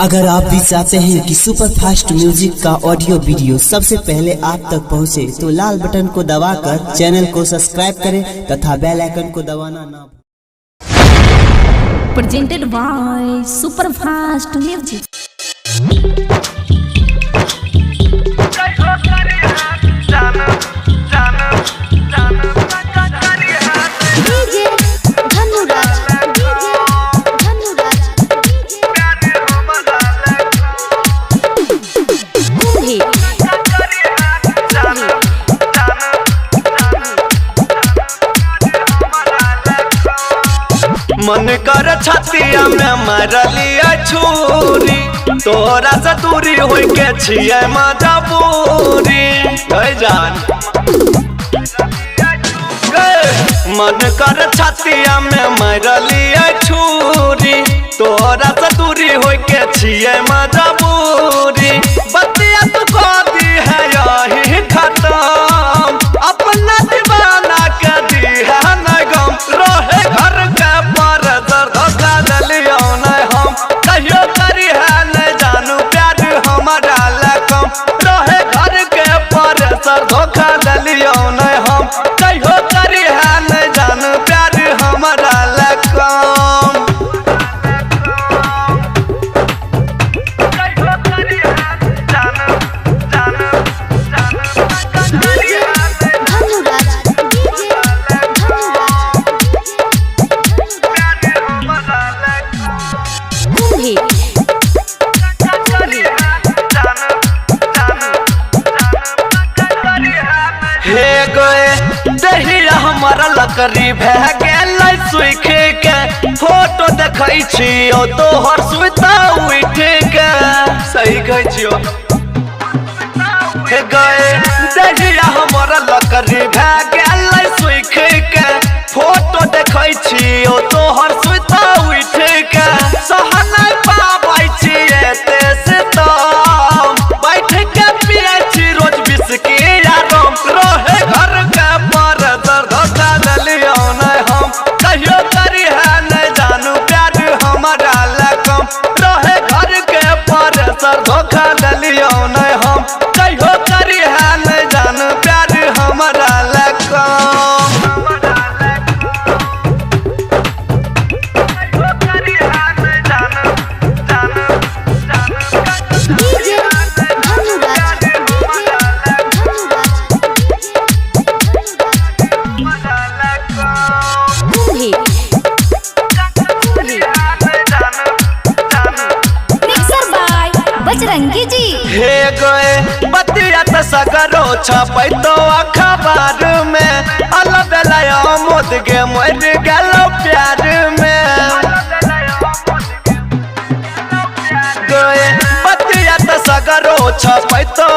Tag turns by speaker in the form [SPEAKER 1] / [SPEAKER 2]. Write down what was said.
[SPEAKER 1] अगर आप भी चाहते हैं कि सुपर फास्ट म्यूजिक का ऑडियो वीडियो सबसे पहले आप तक पहुंचे, तो लाल बटन को दबाकर चैनल को सब्सक्राइब करें तथा बेल आइकन को दबाना ना भूलें।
[SPEAKER 2] Presented by Super Fast Music.
[SPEAKER 3] DJ Dhanuraj, DJ Dhanuraj, DJ Kumbhi,
[SPEAKER 4] मन कर छतिया में मरलिया छुरी, तोरा से दूरी होई के छियै मजबूरी। गए जान गए, मन कर छतिया में मरलिया छुरी, तोरा से दूरी होई के छियै मजबूरी। बतिया तू कह दी है यही खत्म, अपना दीवाना के दी है न गम। रहे घर के पर धोखा दलियो नहीं हम, कहियो करी है नहीं जानू प्यार हमारा लकम। रहे घर के पर धोखा दलियो नहीं हम, कहियो करी है नहीं जानू प्यार हमारा लकम।
[SPEAKER 3] DJ Dhanuraj, DJ Dhanuraj, Kumbhi, Kumbhi.
[SPEAKER 4] हे गए दहिया हमारा लकड़ी भए गेल सुख के, फोटो देखै छियौ तोहर सुता उठ के। सही कहै छियौ। हे गए दहिया हमारा लकड़ी भए गेल सुख के, फोटो देखै छियौ तोहर सुता उठ के। सह नहि पाबै छी एते सितम, बैठ के पियै छी रोज बिस्की या रम। रहे घर के पर धोखा दलियो नहीं हम, कहियो करी है नहीं जानू प्यार हमारा लकम। रहे घर के पर धोखा दलियो नहीं हम, कहियो करी है नहीं जानू प्यार हमारा लकम।
[SPEAKER 3] DJ Dhanuraj, DJ Dhanuraj, Kumbhi, Kumbhi.
[SPEAKER 2] Mixer by Bajrangi Ji.
[SPEAKER 4] हे गए बतिया त सगरो छपै तो अखबार में, अलबेला मोद गे मर गेलो प्यार में। गए बतिया त सगरो छपै तो